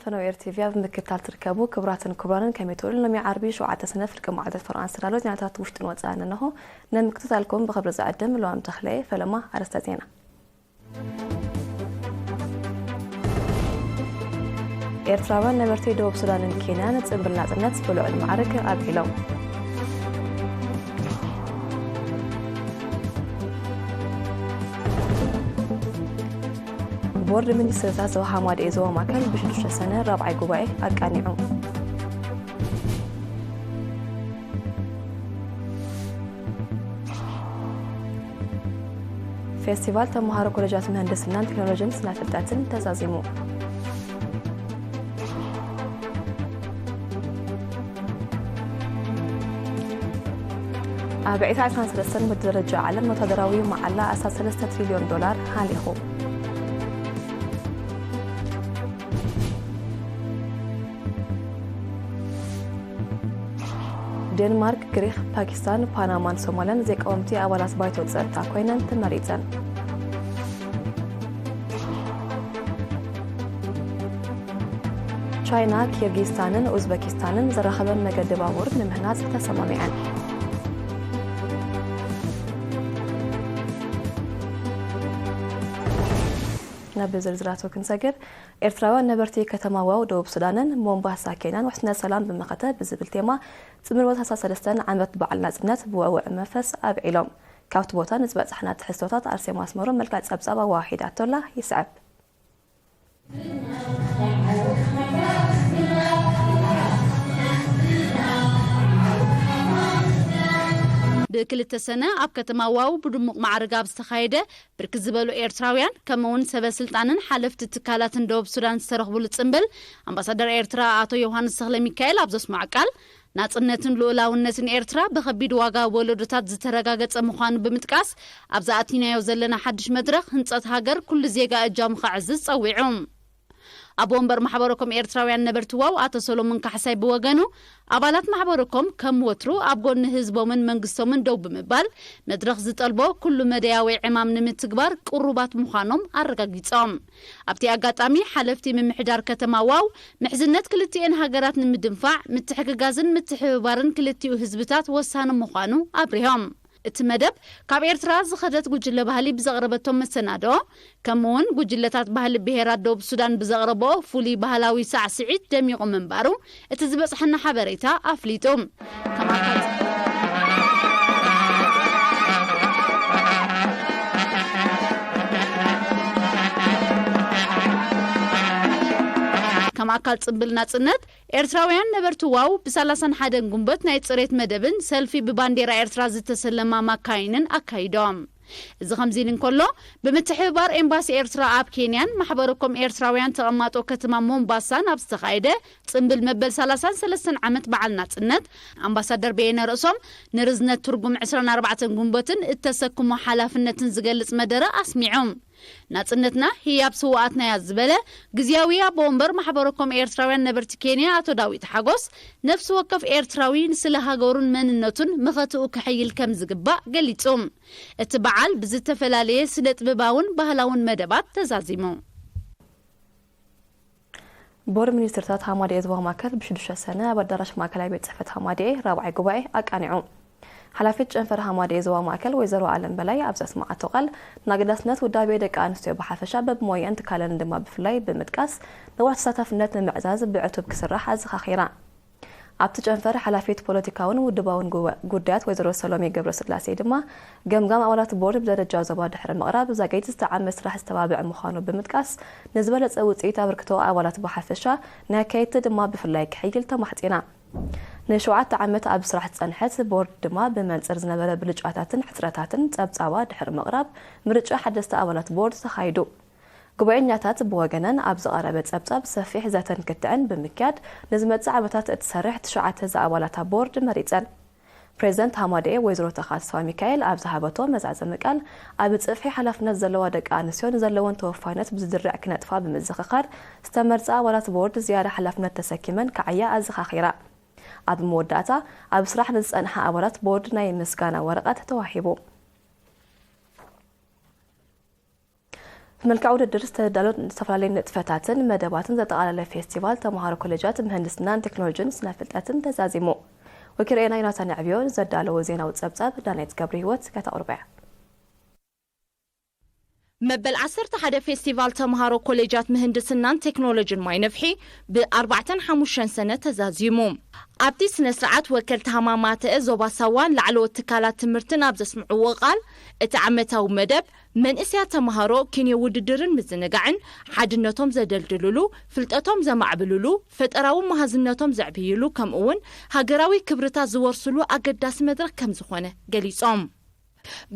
ፈነው ኤር ቲቪ ኣብ ምክትታል ትርከቡ ክቡራትን ክቡራንን፣ ከመይ ትውዕሉ? ሎሚ ዓርቢ ሸውዓተ ሰነ ፍርቂ መዓልታት ፈረቓ ዝተዳለወ ዜናታት ውሽጥን ወጻእን እንሆ። ንምክትታልኩም ብኽብሪ ዝዕድም ሎሚ ተኽለየ። ፈለማ ኣርእስተ ዜና። ኤርትራውያን ነበርቲ ደቡብ ሱዳንን ኬንያን ጽምብል ናጽነት ብልዑል ማዕርግ ኣብዒሎም። ቦርድ ሚኒስትርታት ዞባ ሃማደኤ ዞባ ማእከል ብሽዱሽተ ሰነ ራብዓይ ጉባኤ ኣቃኒዑ። ፌስቲቫል ተምሃሮ ኮሌጃት ምህንድስናን ቴክኖሎጂን ስነ ፍልጠትን ተዛዚሙ። ኣብ ዕስራ ዕስራን ሰለስተን ብደረጃ ዓለም ወታደራዊ መዓላ ኣስታት ሰለስተ ትሪልዮን ዶላር ሃሊኹ። ዴንማርክ፣ ግሪክ፣ ፓኪስታን፣ ፓናማን ሶማልያን ዘይቀወምቲ ኣባላት ባይቶ ጸጥታ ኮይነን ተመሪጸን። ቻይና፣ ኪርጊስታንን ኡዝበኪስታንን ዘራኸበን መገዲ ባቡር ንምህናጽ ተሰማሚዐን። ናብ ዝርዝራቱ ክንሰግር፣ ኤርትራውያን ነበርቲ ከተማ ዋው ደቡብ ሱዳንን ሞምባሳ ኬንያን ውሕስነት ሰላም ብመኸተ ብዝብል ቴማ ጽምብል ወርሒ ሰለስተን ዓመት በዓል ናጽነት ብወውዕ መንፈስ ኣብዒሎም። ካብቲ ቦታ ንዝበጻሕና ትሕዝቶታት ኣርሴማ ኣስመሮም መልክዕ ጸብጻብ ኣዋሂዳቶላ ይስዕብ። ብክልተ ሰነ ኣብ ከተማ ዋው ብድሙቕ ማዕርግ ኣብ ዝተኻየደ ብርክት ዝበሉ ኤርትራውያን ከምኡውን ሰበ ስልጣንን ሓለፍቲ ትካላትን ደቡብ ሱዳን ዝተረኽቡሉ ጽምብል ኣምባሳደር ኤርትራ ኣቶ ዮሃንስ ተኽለ ሚካኤል ኣብ ዘስምዖ ቃል ናጽነትን ልኡላውነትን ኤርትራ ብኸቢድ ዋጋ ወለዶታት ዝተረጋገጸ ምዃኑ ብምጥቃስ ኣብ ዝኣቲናዮ ዘለና ሓድሽ መድረኽ ህንጸት ሃገር ኩሉ ዜጋ እጃሙ ከዕዝዝ ጸዊዑ። ኣቦ ወንበር ማሕበረኮም ኤርትራውያን ነበርቲ ዋው ኣቶ ሰሎሞን ካሕሳይ ብወገኑ ኣባላት ማሕበረኮም ከም ወትሩ ኣብ ጎኒ ህዝቦምን መንግስቶምን ደው ብምባል መድረኽ ዝጠልቦ ኩሉ መደያዊ ዕማም ንምትግባር ቅሩባት ምዃኖም ኣረጋጊጾም። ኣብቲ ኣጋጣሚ ሓለፍቲ ምምሕዳር ከተማ ዋው ምሕዝነት ክልቲኤን ሃገራት ንምድንፋዕ ምትሕግጋዝን ምትሕብባርን ክልቲኡ ህዝብታት ወሳኒ ምዃኑ ኣብሪሆም። እቲ መደብ ካብ ኤርትራ ዝኸደት ጉጅለ ባህሊ ብዘቕረበቶም መሰናድኦ ከምኡውን ጉጅለታት ባህሊ ብሄራት ደቡብ ሱዳን ብዘቕረብኦ ፍሉይ ባህላዊ ሳዕስዒት ደሚቑ ምንባሩ እቲ ዝበጽሐና ሓበሬታ ኣፍሊጡ። ከም ኣካል ከም ኣካል ጽምብል ናጽነት ኤርትራውያን ነበርቲ ዋው ብሰላሳን ሓደን ጉንበት ናይ ጽሬት መደብን ሰልፊ ብባንዴራ ኤርትራ ዝተሰለማ ማካይንን ኣካይዶም። እዚ ከምዚ ኢሉ እንከሎ፣ ብምትሕብባር ኤምባሲ ኤርትራ ኣብ ኬንያን ማሕበረኮም ኤርትራውያን ተቐማጦ ከተማ ሞምባሳን ኣብ ዝተኻየደ ጽምብል መበል ሰላሳን ሰለስተን ዓመት በዓል ናጽነት ኣምባሳደር በየነ ርእሶም ንርዝነት ትርጉም ዕስራን ኣርባዕተን ጉንበትን እተሰክሞ ሓላፍነትን ዝገልጽ መደረ ኣስሚዖም። ናጽነትና ህያብ ስውኣትናያ ዝበለ ግዝያዊ ኣቦ ወንበር ማሕበረኮም ኤርትራውያን ነበርቲ ኬንያ ኣቶ ዳዊት ሓጎስ፣ ነፍሲ ወከፍ ኤርትራዊ ንስለ ሃገሩን መንነቱን መኸትኡ ክሕይል ከም ዝግባእ ገሊጹ። እቲ በዓል ብዝተፈላለየ ስነ ጥበባውን ባህላውን መደባት ተዛዚሙ። ቦርድ ሚኒስትርታት ሃማደኤ ዞባ ማእከል ብሽዱሽተ ሰነ ኣብ ኣዳራሽ ማእከላይ ቤት ጽሕፈት ሃማደኤ ራብዓይ ጉባኤ ኣቃኒዑ። ሓላፊት ጨንፈር ሃማደኤ ዞባ ማእከል ወይዘሮ ኣለም በላይ ኣብ ዘስመዓቶ ቃል፣ ንኣገዳስነት ውዳቤ ደቂ ኣንስትዮ ብሓፈሻ በብሞየአን ትካለን ድማ ብፍላይ ብምጥቃስ፣ ነዋሕ ተሳታፍነት ንምዕዛዝ ብዕቱብ ክስራሕ ኣዘኻኺራ። ኣብቲ ጨንፈር ሓላፊት ፖለቲካውን ውድባውን ጉ-፣ ጉዳያት ወይዘሮ ሰሎሜ ገብረስላሴ ድማ፣ ገምጋም ኣባላት ቦርድ ብደረጃ ዞባ ድሕሪ ምቕራብ፣ ዛጊት ዝተዓመ ስራሕ ዝተባብዕ ምዃኑ ብምጥቃስ፣ ንዝበለጸ ውጽኢት ኣበርክቶ ኣባላት ብሓፈሻ፣ ናይ ኣካየድቲ ድማ ብፍላይ ክሕይል ተማሕጺና። ንሸውዓተ ዓመት ኣብ ስራሕ ዝጸንሐት ቦርድ ድማ ብመንጽር ዝነበረ ብልጫታትን ሕጽረታትን ጸብጻባ ድሕሪ ምቕራብ ምርጫ ሓደስቲ ኣባላት ቦርድ ተኻይዱ። ጉባኤኛታት ብወገነን ኣብ ዝቐረበ ጸብጻብ ሰፊሕ ዘተን ክትዕን ብምክያድ ንዝመጽእ ዓመታት እትሰርሕ ትሽዓተ ዝኣባላታ ቦርድ መሪጸን። ፕሬዝደንት ሃማደኤ ወይዘሮ ተኻ ተስፋ ሚካኤል ኣብ ዝሃበቶ መዛዘሚ ቃል ኣብ ጽፍሒ ሓላፍነት ዘለዋ ደቂ ኣንስትዮ ንዘለወን ተወፋይነት ብዝድርዕ ክነጥፋ ብምዝኽኻር ዝተመርጻ ኣባላት ቦርድ ዝያዳ ሓላፍነት ተሰኪመን ክዓያ ኣዘኻኺራ። ኣብ መወዳእታ፣ ኣብ ስራሕ ንዝጸንሓ ኣባላት ቦርድ ናይ ምስጋና ወረቐት ተዋሂቡ። ብመልክዕ ውድድር ዝተዳለዉ ዝተፈላለዩ ንጥፈታትን መደባትን ዘጠቓለለ ፌስቲቫል ተምሃሮ ኮሌጃት ምህንድስናን ቴክኖሎጂን ስነ ፍልጠትን ተዛዚሙ። ወኪል ርኤና ዮናታን ዕብዮ ዘዳለዎ ዜናዊ ጸብጻብ ዳናይት ገብረ ህይወት ከተቕርቦ እያ። መበል ዓሰርተ ሓደ ፌስቲቫል ተምሃሮ ኮሌጃት ምህንድስናን ቴክኖሎጂን ማይ ነፍሒ ብኣርባዕተን ሓሙሽተን ሰነ ተዛዚሙ። ኣብቲ ስነ ስርዓት ወከልቲ ሃማማተ ዞባ ሳዋን ላዕለዎት ትካላት ትምህርትን ኣብ ዘስምዕዎ ቃል፣ እቲ ዓመታዊ መደብ መንእስያ ተምሃሮ ኪንዮ ውድድርን ምዝንጋዕን ሓድነቶም ዘደልድልሉ፣ ፍልጠቶም ዘማዕብልሉ፣ ፈጠራዊ መሃዝነቶም ዘዕብይሉ፣ ከምኡ እውን ሃገራዊ ክብርታት ዝወርስሉ ኣገዳሲ መድረኽ ከም ዝኾነ ገሊጾም።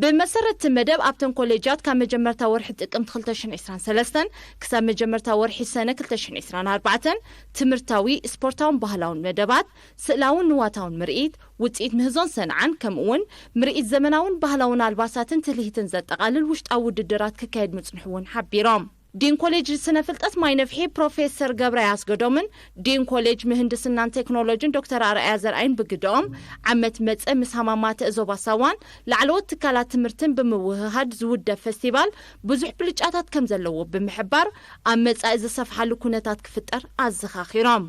ብመሰረት እቲ መደብ ኣብተን ኮሌጃት ካብ መጀመርታ ወርሒ ጥቅምቲ ክልተ ሽሕን ዕስራን ሰለስተን ክሳብ መጀመርታ ወርሒ ሰነ ክልተ ሽሕን ዕስራን ኣርባዕተን ትምህርታዊ፣ ስፖርታውን ባህላውን መደባት፣ ስእላውን ንዋታውን ምርኢት፣ ውፅኢት ምህዞን ሰንዓን ከምኡ እውን ምርኢት ዘመናውን ባህላውን ኣልባሳትን ትልሂትን ዘጠቓልል ውሽጣዊ ውድድራት ክካየድ ምፅንሑ እውን ሓቢሮም። ዲን ኮሌጅ ስነ ፍልጠት ማይ ነፍሒ ፕሮፌሰር ገብረ ያስገዶምን ዲን ኮሌጅ ምህንድስናን ቴክኖሎጂን ዶክተር ኣርኣያ ዘርኣይን ብግደኦም፣ ዓመት መጸ ምስ ሃማማተ ዞባ ሳዋን ላዕለዎት ትካላት ትምህርትን ብምውህሃድ ዝውደብ ፈስቲቫል ብዙሕ ብልጫታት ከም ዘለዎ ብምሕባር፣ ኣብ መጻኢ ዝሰፍሓሉ ኩነታት ክፍጠር ኣዘኻኺሮም።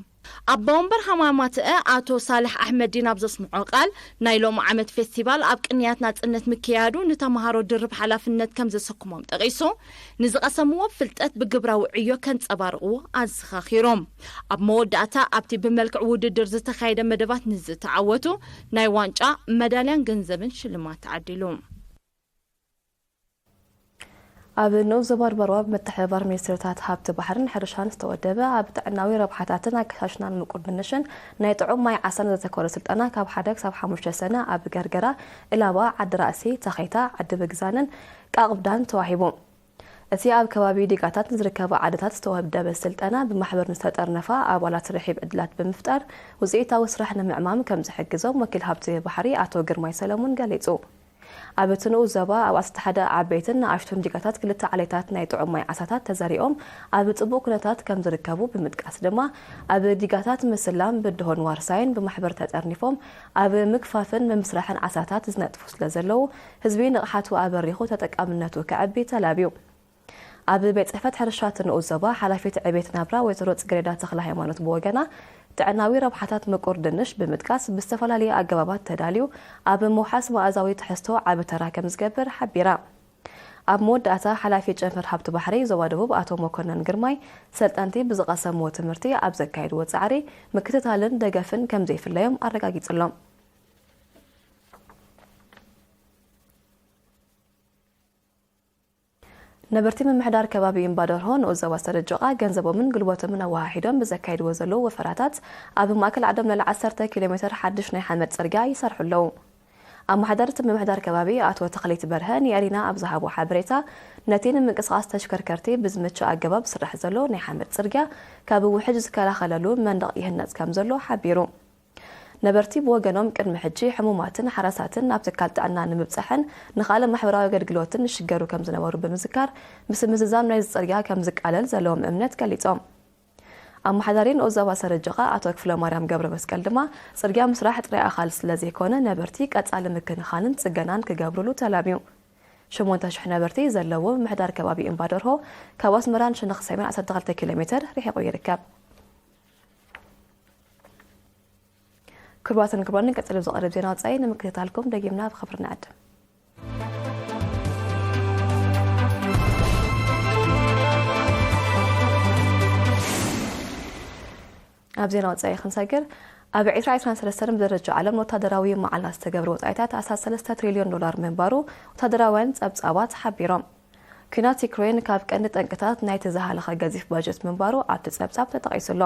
ኣቦ ወንበር ሃማማትአ ኣቶ ሳልሕ ኣሕመዲን ኣብ ዘስምዖ ቃል፣ ናይ ሎሚ ዓመት ፌስቲቫል ኣብ ቅንያት ናጽነት ምክያዱ ንተምሃሮ ድርብ ሓላፍነት ከም ዘሰክሞም ጠቒሱ፣ ንዝቐሰምዎ ፍልጠት ብግብራዊ ዕዮ ከንጸባርቕዎ ኣዘኻኺሮም። ኣብ መወዳእታ ኣብቲ ብመልክዕ ውድድር ዝተኻየደ መደባት ንዝተዓወቱ ናይ ዋንጫ፣ መዳልያን ገንዘብን ሽልማት ተዓዲሉ። ኣብ ንኡስ ዞባ ዶባርዋ ብምትሕብባር ሚኒስትርታት ሃብቲ ባሕርን ሕርሻን ዝተወደበ ኣብ ጥዕናዊ ረብሓታትን ኣከሻሽናን ምቁር ድንሽን ናይ ጥዑም ማይ ዓሳን ዘተኮረ ስልጠና ካብ ሓደ ክሳብ ሓሙሽተ ሰነ ኣብ ገርገራ፣ እላባ፣ ዓዲ ራእሲ፣ ተኸይታ፣ ዓዲ ብግዛንን ቃቕብዳን ተዋሂቡ። እቲ ኣብ ከባቢ ዲጋታት ንዝርከባ ዓድታት ዝተወደበ ስልጠና ብማሕበር ንዝተጠርነፋ ኣባላት ርሒብ ዕድላት ብምፍጣር ውፅኢታዊ ስራሕ ንምዕማም ከም ዝሕግዞም ወኪል ሃብቲ ባሕሪ ኣቶ ግርማይ ሰለሙን ገሊጹ። ኣብ እቲ ንኡስ ዞባ ኣብ ኣስታት ሓደ ዓበይትን ንኣሽቱን ዲጋታት ክልተ ዓሌታት ናይ ጥዑም ማይ ዓሳታት ተዘሪኦም ኣብ ጽቡቕ ኩነታት ከም ዝርከቡ ብምጥቃስ ድማ፣ ኣብ ዲጋታት ምስላም፣ ብድሆን ዋርሳይን ብማሕበር ተጠርኒፎም ኣብ ምግፋፍን ምምስራሕን ዓሳታት ዝነጥፉ ስለ ዘለዉ፣ ህዝቢ ንቕሓቱ ኣበሪኹ ተጠቃምነቱ ከዕቢ ተላብዩ። ኣብ ቤት ጽሕፈት ሕርሻ እቲ ንኡስ ዞባ ሓላፊት ዕቤት ናብራ ወይዘሮ ጽጌረዳ ተኽለ ሃይማኖት ብወገና፣ ጥዕናዊ ረብሓታት ምቁር ድንሽ ብምጥቃስ፣ ብዝተፈላለየ ኣገባባት ተዳልዩ ኣብ ምውሓስ መኣዛዊ ትሕዝቶ ዓቢ ተራ ከም ዝገብር ሓቢራ። ኣብ መወዳእታ፣ ሓላፊ ጨንፈር ሃብቲ ባሕሪ ዞባ ደቡብ ኣቶ መኮነን ግርማይ፣ ሰልጠንቲ ብዝቐሰምዎ ትምህርቲ ኣብ ዘካየድዎ ጻዕሪ ምክትታልን ደገፍን ከም ዘይፍለዮም ኣረጋጊጽሎም። ነበርቲ ምምሕዳር ከባቢ እምባደርሆ ንኡስ ዞባ ሰረጆቓ ገንዘቦምን ጉልበቶምን ኣወሃሂዶም ብዘካይድዎ ዘለዉ ወፈራታት፣ ኣብ ማእከል ዓዶም ልዕሊ ዓሰርተ ኪሎ ሜተር ሓድሽ ናይ ሓመድ ጽርግያ ይሰርሑ ኣለዉ። ኣመሓዳሪ እቲ ምምሕዳር ከባቢ ኣቶ ተኽሊት በርሀ ንኤሪና ኣብ ዝሃቦ ሓበሬታ፣ ነቲ ንምንቅስቓስ ተሽከርከርቲ ብዝምቹ ኣገባብ ዝስራሕ ዘሎ ናይ ሓመድ ጽርግያ ካብ ውሕጅ ዝከላኸለሉ መንደቕ ይህነጽ ከም ዘሎ ሓቢሩ። ነበርቲ ብወገኖም፣ ቅድሚ ሕጂ ሕሙማትን ሓራሳትን ናብ ትካል ጥዕና ንምብጻሕን ንኻልእ ማሕበራዊ ኣገልግሎትን ይሽገሩ ከም ዝነበሩ ብምዝካር፣ ምስ ምዝዛም ናይዚ ጽርግያ ከም ዝቃለል ዘለዎም እምነት ገሊጾም። ኣመሓዳሪ ንኡስ ዞባ ሰረጆቓ ኣቶ ክፍለማርያም ገብረመስቀል ድማ፣ ጽርግያ ምስራሕ ጥራይ ኣኻል ስለ ዘይኮነ፣ ነበርቲ ቀጻሊ ምክንኻንን ጽገናን ክገብሩሉ ተላብዩ። ሸሞንተ ሽሕ ነበርቲ ዘለዎ ምምሕዳር ከባቢ እምባደርሆ፣ ካብ ኣስመራን ሸነኽ ሰሜን ዓሰርተ ክልተ ኪሎ ሜተር ርሒቑ ይርከብ። ክቡራትን ክቡራንን፣ ቀጺሉ ዝቐርብ ዜና ወጻኢ ንምክትታልኩም ደጊምና ብኽብሪ ንዕድም። ኣብ ዜና ወጻኢ ክንሰግር፣ ኣብ ዕስራ ዕስራን ሰለስተን ብደረጃ ዓለም ንወታደራዊ መዓላ ዝተገብረ ወጻኢታት ኣስታት ሰለስተ ትሪልዮን ዶላር ምንባሩ ወታደራውያን ጸብጻባት ሓቢሮም። ኲናት ዩክሬን ካብ ቀንዲ ጠንቅታት ናይቲ ዝሃለኸ ገዚፍ ባጀት ምንባሩ ኣብቲ ጸብጻብ ተጠቒሱ ኣሎ።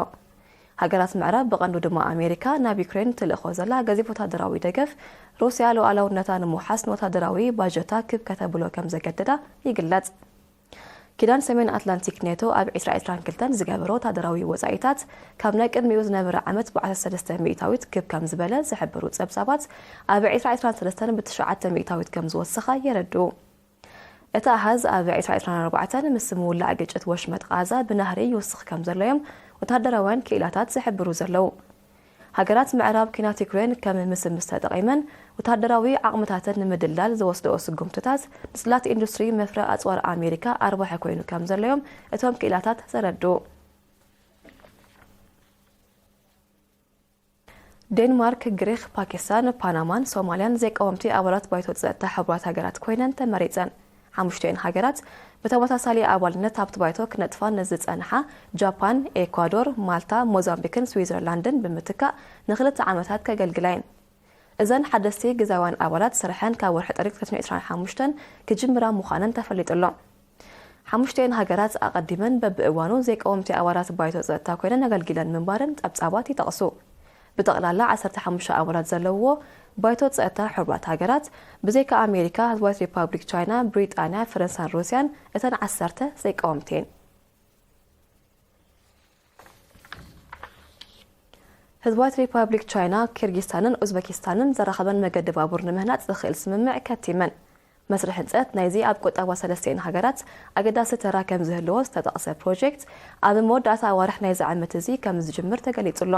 ሃገራት ምዕራብ፣ ብቐንዱ ድማ ኣሜሪካ፣ ናብ ዩክሬን ትልእኾ ዘላ ገዚፍ ወታደራዊ ደገፍ፣ ሩስያ ሉዓላውነታ ንምውሓስ ንወታደራዊ ባጀታ ክብ ከተብሎ ከም ዘገደዳ ይግለጽ። ኪዳን ሰሜን ኣትላንቲክ ኔቶ ኣብ ዕስራ ዕስራን ክልተን ዝገበሮ ወታደራዊ ወጻኢታት ካብ ናይ ቅድሚኡ ዝነበረ ዓመት ብዓሰርተ ሰለስተ ሚእታዊት ክብ ከም ዝበለ ዝሕብሩ ጸብጻባት፣ ኣብ ዕስራ ዕስራን ሰለስተን ብትሽዓተ ሚእታዊት ከም ዝወሰኸ የረድኡ። እቲ ኣሃዝ ኣብ ዕስራ ዕስራን ኣርባዕተን ምስ ምውላዕ ግጭት ወሽመጥ ቓዛ ብናህሪ ይውስኽ ከም ዘሎ እዮም ወታደራውያን ክኢላታት ዝሕብሩ ዘለዉ። ሃገራት ምዕራብ ኲናት ዩክሬን ከም ምስምስ ተጠቒመን ወታደራዊ ዓቕምታተን ንምድልዳል ዝወስድኦ ስጉምትታት ንጽላት ኢንዱስትሪ መፍረ ኣጽዋር ኣሜሪካ ኣርባሒ ኮይኑ ከም ዘለዮም እቶም ክኢላታት ዘረድኡ። ዴንማርክ፣ ግሪኽ፣ ፓኪስታን፣ ፓናማን ሶማልያን ዘይቀወምቲ ኣባላት ባይቶ ጸጥታ ሕቡራት ሃገራት ኮይነን ተመሪጸን። ሓሙሽተን ሃገራት ብተመሳሳሊ ኣባልነት ኣብቲ ባይቶ ክነጥፋ ንዝጸንሓ ጃፓን፣ ኤኳዶር፣ ማልታ፣ ሞዛምቢክን ስዊዘርላንድን ብምትካእ ንኽልተ ዓመታት ከገልግላ እየን። እዘን ሓደስቲ ግዛውያን ኣባላት ስርሐን ካብ ወርሒ ጥሪ ክልተ ሽሕን ዕስራን ሓሙሽተን ክጅምራ ምዃነን ተፈሊጡ ኣሎ። ሓሙሽተን ሃገራት ኣቐዲመን በብእዋኑ ዘይቀወምቲ ኣባላት ባይቶ ጸጥታ ኮይነን ኣገልጊለን ምንባረን ጸብጻባት ይጠቕሱ። ብጠቕላላ ዓሰርተ ሓሙሽተ ኣባላት ዘለውዎ ባይቶ ጸጥታ ሕቡራት ሃገራት፣ ብዘይካ ኣሜሪካ፣ ህዝባዊት ሪፓብሊክ ቻይና፣ ብሪጣንያ፣ ፈረንሳን ሩስያን እተን ዓሰርተ ዘይቀወምቲ እየን። ህዝባዊት ሪፓብሊክ ቻይና፣ ኪርጊስታንን ኡዝበኪስታንን ዘራኸበን መገዲ ባቡር ንምህናጽ ዝኽእል ስምምዕ ከቲመን። መስርሕ ህንጸት ናይዚ ኣብ ቁጠባ ሰለስቲኤን ሃገራት ኣገዳሲ ተራ ከም ዝህልዎ ዝተጠቕሰ ፕሮጀክት፣ ኣብ መወዳእታ ኣዋርሕ ናይዚ ዓመት እዚ ከም ዝጅምር ተገሊጹ ኣሎ።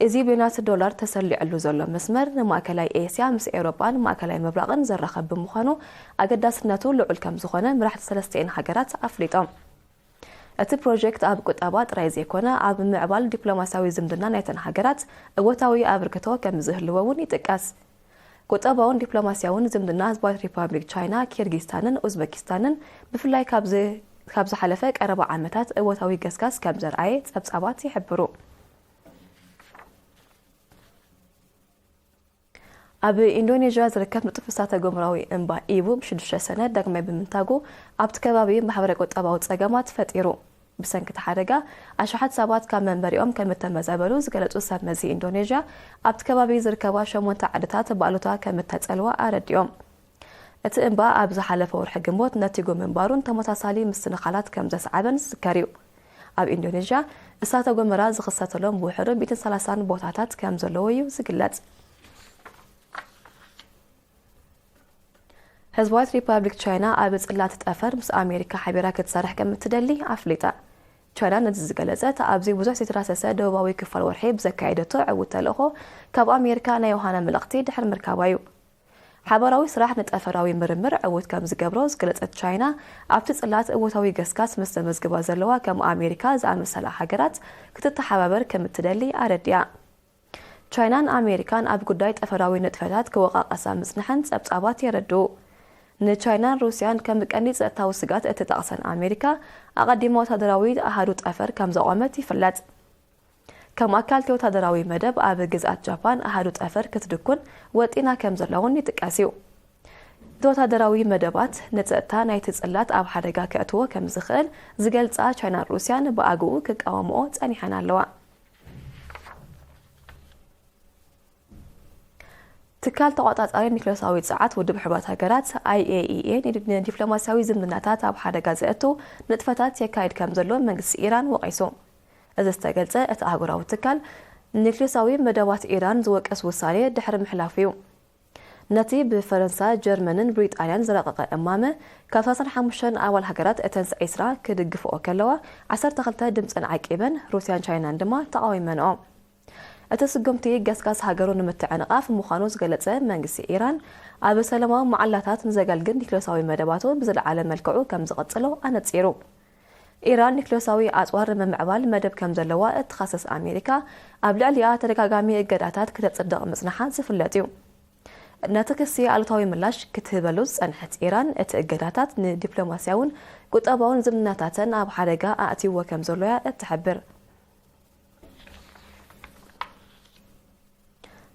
እዚ ቢልዮናት ዶላር ተሰሊዕሉ ዘሎ መስመር፣ ንማእከላይ ኤስያ ምስ ኤውሮጳን ማእከላይ ምብራቕን ዘራኸብ ብምዃኑ፣ ኣገዳስነቱ ልዑል ከም ዝኾነ መራሕቲ ሰለስቲኤን ሃገራት ኣፍሊጦም። እቲ ፕሮጀክት ኣብ ቁጠባ ጥራይ ዘይኮነ፣ ኣብ ምዕባል ዲፕሎማስያዊ ዝምድና ናይተን ሃገራት እወታዊ ኣበርክቶ ከም ዝህልዎ እውን ይጥቀስ። ቁጠባውን ዲፕሎማስያውን ዝምድና ህዝባዊት ሪፓብሊክ ቻይና፣ ኪርጊስታንን ኡዝበኪስታንን፣ ብፍላይ ካብ ዝ-፣ ካብ ዝሓለፈ ቀረባ ዓመታት እወታዊ ገስጋስ ከም ዘርኣየ ጸብጻባት ይሕብሩ። ኣብ ኢንዶኔዥያ ዝርከብ ንጡፍ እሳተ ጎመራዊ እምባ ኢቡ ብሽዱሽተ ሰነ ዳግማይ ብምንታጉ፣ ኣብቲ ከባቢ ማሕበረ ቁጠባዊ ጸገማት ፈጢሩ። ብሰንኪ እቲ ሓደጋ፣ ኣሽሓት ሰባት ካብ መንበሪኦም ከም እተመዛበሉ ዝገለጹ ሰብ መዚ ኢንዶኔዥያ፣ ኣብቲ ከባቢ ዝርከባ ሸሞንተ ዓድታት ብኣሉታ ከም እተጸልዋ ኣረዲኦም። እቲ እምባ ኣብ ዝሓለፈ ወርሒ ግንቦት ነቲጉ ምንባሩን ተመሳሳሊ ምስትንኻላት ከም ዘስዓበን ዝዝከር እዩ። ኣብ ኢንዶኔዥያ እሳተ ጎመራ ዝኽሰተሎም ብውሕዱ ሚእትን ሰላሳን ቦታታት ከም ዘለዉ እዩ ዝግለጽ። ህዝባዊት ሪፓብሊክ ቻይና ኣብ ጽላት ጠፈር ምስ ኣሜሪካ ሓቢራ ክትሰርሕ ከም እትደሊ ኣፍሊጣ። ቻይና ነዚ ዝገለጸት፣ ኣብዚ ብዙሕ ዘይተዳህሰሰ ደቡባዊ ክፋል ወርሒ ብዘካየደቶ ዕዉት ተልእኾ፣ ካብ ኣሜሪካ ናይ ዮሃና መልእኽቲ ድሕሪ ምርካባ እዩ። ሓባራዊ ስራሕ ንጠፈራዊ ምርምር ዕዉት ከም ዝገብሮ ዝገለጸት ቻይና፣ ኣብቲ ጽላት እወታዊ ገስጋስ ምስ ዘመዝግባ ዘለዋ ከም ኣሜሪካ ዝኣመሰላ ሃገራት ክትተሓባበር ከም እትደሊ ኣረዲኣ። ቻይናን ኣሜሪካን ኣብ ጉዳይ ጠፈራዊ ንጥፈታት ክወቃቀሳ ምጽንሐን ጸብጻባት የረድኡ። ንቻይናን ሩስያን ከም ቀንዲ ጸጥታዊ ስግኣት እትጠቕሰን ኣሜሪካ፣ ኣቐዲማ ወታደራዊ ኣሃዱ ጠፈር ከም ዘቖመት ይፍለጥ። ከም ኣካል እቲ ወታደራዊ መደብ ኣብ ግዝኣት ጃፓን ኣሃዱ ጠፈር ክትድኩን ወጢና ከም ዘላ እውን ይጥቀስ እዩ። እቲ ወታደራዊ መደባት ንጸጥታ ናይቲ ጽላት ኣብ ሓደጋ ከእትዎ ከም ዝኽእል ዝገልጻ ቻይናን ሩስያን ብኣግኡ ክቃወምኦ ጸኒሐን ኣለዋ። ትካል ተቖጻጻሪ ኒክለሳዊ ጸዓት ውድብ ሕቡራት ሃገራት፣ ኣይ ኤ ኢ ኤ፣ ንዲ-፣ ንዲፕሎማስያዊ ዝምድናታት ኣብ ሓደጋ ዘእቱ ንጥፈታት የካይድ ከም ዘሎ መንግስቲ ኢራን ወቒሱ። እዚ ዝተገልጸ፣ እቲ ኣህጉራዊ ትካል ንኒክለሳዊ መደባት ኢራን ዝወቅስ ውሳኔ ድሕሪ ምሕላፉ እዩ። ነቲ ብፈረንሳ፣ ጀርመንን ብሪጣንያን ዝረቐቐ እማመ፣ ካብ ሰላሳን ሓሙሽተን ኣባል ሃገራት እተን ዒስራ ክድግፍኦ ከለዋ፣ ዓሰርተ ክልተ ድምጸን ዓቂበን፣ ሩስያን ቻይናን ድማ ተቓዊመንኦ። እቲ ስጉምቲ ገስጋስ ሃገሩ ንምትዕንቓፍ ምዃኑ ዝገለጸ መንግስቲ ኢራን፣ ኣብ ሰላማዊ መዓላታት ንዘገልግል ኒክለሳዊ መደባቱ ብዝለዓለ መልክዑ ከም ዝቐጽሎ ኣነጺሩ። ኢራን ኒክለሳዊ ኣጽዋር ንምምዕባል መደብ ከም ዘለዋ እትኸስስ ኣሜሪካ፣ ኣብ ልዕሊኣ ተደጋጋሚ እገዳታት ክተጽድቕ ምጽንሓ ዝፍለጥ እዩ። ነቲ ክሲ ኣሉታዊ ምላሽ ክትህበሉ ዝጸንሐት ኢራን፣ እቲ እገዳታት ንዲፕሎማስያውን ቁጠባውን ዝምድናታተን ኣብ ሓደጋ ኣእትይዎ ከም ዘሎ እያ እትሕብር።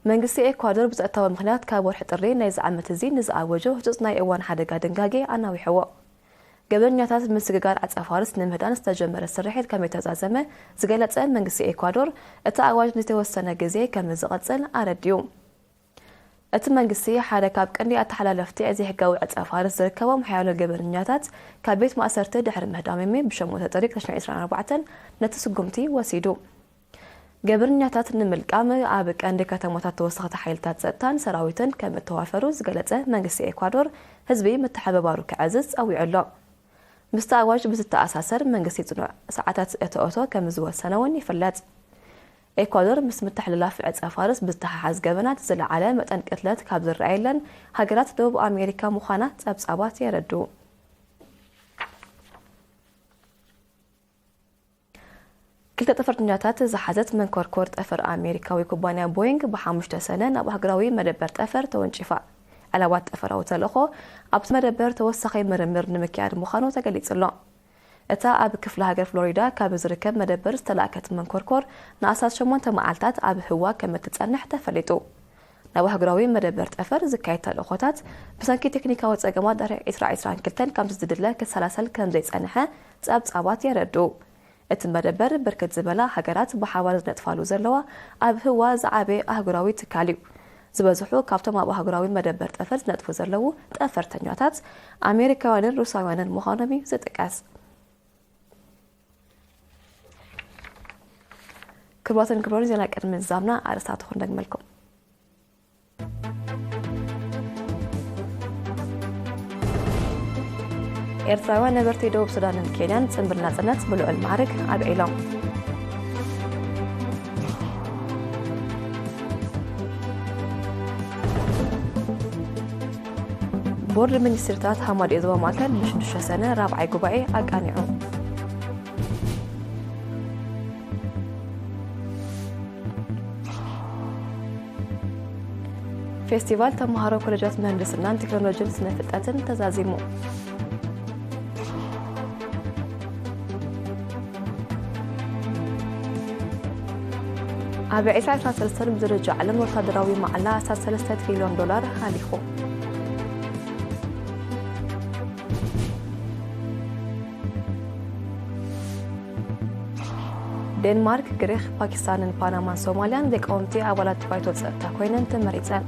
መንግስቲ ኤኳዶር ብጸጥታዊ ምኽንያት ካብ ወርሒ ጥሪ ናይዚ ዓመት እዚ ንዝኣወጆ ህጹጽ ናይ እዋን ሓደጋ ድንጋጌ ኣናዊሕዎ። ገበነኛታት ምስግጋር ዓጸፋርስ ንምህዳን ዝተጀመረ ስርሒት ከም የተዛዘመ ዝገለጸ መንግስቲ ኤኳዶር፣ እቲ ኣዋጅ ንዝተወሰነ ግዜ ከም ዝቕጽል ኣረዲኡ። እቲ መንግስቲ፣ ሓደ ካብ ቀንዲ ኣተሓላለፍቲ ዘይሕጋዊ ዕጸ ፋርስ ዝርከቦም ሓያሎ ገበነኛታት ካብ ቤት ማእሰርቲ ድሕሪ ምህዳሞም ብሸሞንተ ጥሪ ክልተ ሽሕን ዕስራን ኣርባዕተን ነቲ ስጉምቲ ወሲዱ። ገበነኛታት ንምልቃም ኣብ ቀንዲ ከተማታት ተወሰኽቲ ሓይልታት ጸጥታን ሰራዊትን ከም እተዋፈሩ ዝገለጸ መንግስቲ ኤኳዶር፣ ህዝቢ ምትሕብባሩ ከዕዝዝ ጸዊዑ ኣሎ። ምስቲ ኣዋጅ ብዝተኣሳሰር፣ መንግስቲ ጽኑዕ ሰዓታት እቶ እቶ ከም ዝወሰነ እውን ይፍለጥ። ኤኳዶር ምስ ምትሕልላፍ ዕጸ ፋርስ ብዝተሓሓዝ ገበናት ዝለዓለ መጠን ቅትለት ካብ ዝረኣየለን ሃገራት ደቡብ ኣሜሪካ ምዃና ጸብጻባት የረድኡ። ክልተ ጠፈርተኛታት ዝሓዘት መንኮርኮር ጠፈር ኣሜሪካዊ ኩባንያ ቦይንግ ብሓሙሽተ ሰነ ናብ ኣህጉራዊ መደበር ጠፈር ተወንጪፋ። ዕላዋት ጠፈራዊ ተልእኾ ኣብቲ መደበር ተወሳኺ ምርምር ንምክያድ ምዃኑ ተገሊጹ ኣሎ። እታ ኣብ ክፍለ ሃገር ፍሎሪዳ ካብ ዝርከብ መደበር ዝተላእከት መንኮርኮር ንኣስታት ሸሞንተ መዓልታት ኣብ ህዋ ከም እትጸንሕ ተፈሊጡ። ናብ ኣህጉራዊ መደበር ጠፈር ዝካየድ ተልእኾታት ብሰንኪ ቴክኒካዊ ጸገማት ድሕሪ ዕስራ ዕስራን ክልተን ከምቲ ዝድለ ክሰላሰል ከም ዘይጸንሐ ጸብጻባት የረድኡ። እቲ መደበር ብርክት ዝበላ ሃገራት ብሓባር ዝነጥፋሉ ዘለዋ ኣብ ህዋ ዝዓበየ ኣህጉራዊ ትካል እዩ። ዝበዝሑ ካብቶም ኣብ ኣህጉራዊ መደበር ጠፈር ዝነጥፉ ዘለዉ ጠፈርተኛታት ኣሜሪካውያንን ሩሳውያንን ምዃኖም እዩ ዝጥቀስ። ክቡራትን ክቡራን፣ ዜና ቅድሚ ምዝዛምና ኣርእስታቱ ክንደግመልኩም። ኤርትራውያን ነበርቲ ደቡብ ሱዳንን ኬንያን ጽምብል ናጽነት ብልዑል ማዕርግ ኣብዒሎም። ቦርድ ሚኒስትርታት ሃማደኤ ዞባ ማእከል ንሽዱሽተ ሰነ ራብዓይ ጉባኤ ኣቃኒዑ። ፌስቲቫል ተምሃሮ ኮሌጃት ምህንድስናን ቴክኖሎጂን ስነ ፍልጠትን ተዛዚሙ። ኣብ ዕስራ ዕስራን ሰለስተን ብደረጃ ዓለም ወታደራዊ ማዕላ ኣስታት ሰለስተ ትሪልዮን ዶላር ሃሊኹ። ዴንማርክ፣ ግሪኽ፣ ፓኪስታንን ፓናማን ሶማልያን ዘይቀወምቲ ኣባላት ባይቶ ጸጥታ ኮይነን ተመሪጸን።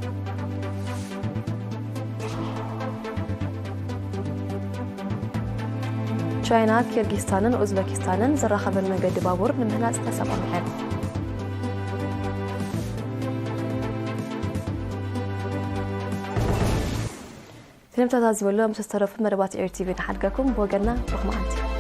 ቻይና፣ ኪርጊስታንን ኡዝበኪስታንን ዘራኸበን መገዲ ባቡር ንምህናጽ ተሰማሚዐን። ፊልምታት ዝበሎም ዝተረፉ መደባት ኤሪ ቲቪ ንሓድገኩም። ብወገንና ብሩኽ መዓልቲ።